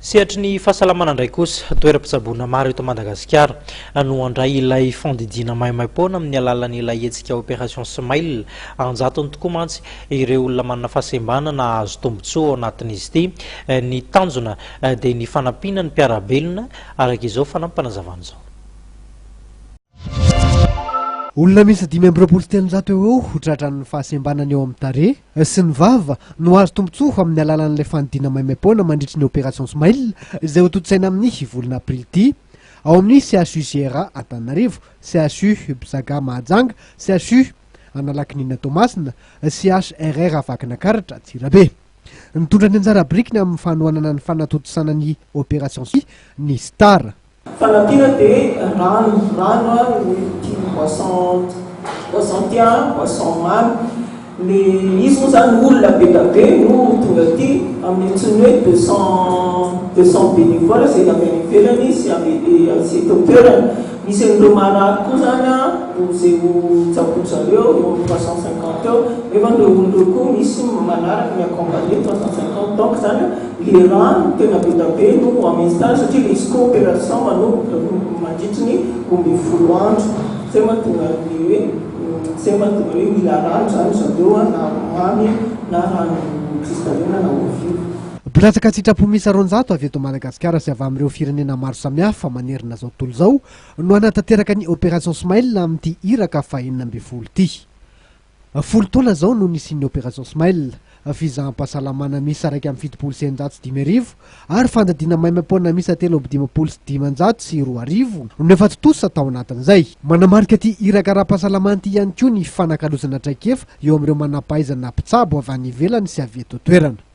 Sehatry ny fahasalamana indray kosa, toeram-pitsaboana maro eto Madagasikara no handray ilay fandidiana maimaimpoana amin'ny alalan'ilay hetsika Opération Smile. An-jatony tokoa mantsy ireo olona manana fahasembanana hahazo tombontsoa ao anatin'izy ity. Ny tanjona dia ny fanampiana ny mpiara-belona, araka izao fanampinazavana izao. Olona miisa 325 eo ho eo tratran'ny fahasembanana eo amin'ny tarehy sy ny vava no hahazo tombontsoa amin'ny alalan'ilay fandidiana maimaimpoana mandritry ny Opération Smile izay hotontosaina amin'ny volana aprily ity ao amin'ny CHU JRA Antananarivo, CHU Bzaga Mahajanga, CHU Analakinina Toamasina, CHRR Vakinakaratra Antsirabe. Nitondra ny anjara birikiny amin'ny fanohanana ny fanatontosana ny Opération Smile ny Star. Fanampiana dia rano, rano a, ny tia boisson, boisson tia, boisson mamy. Le izy moa zany olona be da be no tonga aty amin'ny antsoiny hoe 200, 200 bénévoles izay avy any ivelany sy avy sy eto an-toerana. Misy an'ireo marary koa zany a, izay ho tsaboin-dry zareo eo amin'ny 350 eo, nefa ireo olona ireo koa misy manaraka mi-accompagner 350 donc zany Le rano tena be da be no amesitana satria le izy coopération manomboka mandritry ny 12 andro zay mahatonga le hoe zay mahatonga hoe mila rano zany zareo a na mamy na rano cristalline na eau vive. Mpilatsaka an-tsitrapo miisa 200 avy eto Madagasikara sy avy amin'ireo firenena maro samihafa manerana izao tontolo izao no hanatanteraka ny Opération Smile amin'ity iraka faha-16 ity. Folo taona izao no nisian'ny Opération Smile, fizaham-pahasalamana miisa 671 ary fandadiana maimaimpoana miisa 2053 no efa tontosa tao anatin'izay. Manamarika ity iraka ara-pahasalamana ity ihany koa ny fifanakalozana traikefa eo amin'ireo manampahaizana mpitsabo avy any ivelany sy avy eto an-toerana.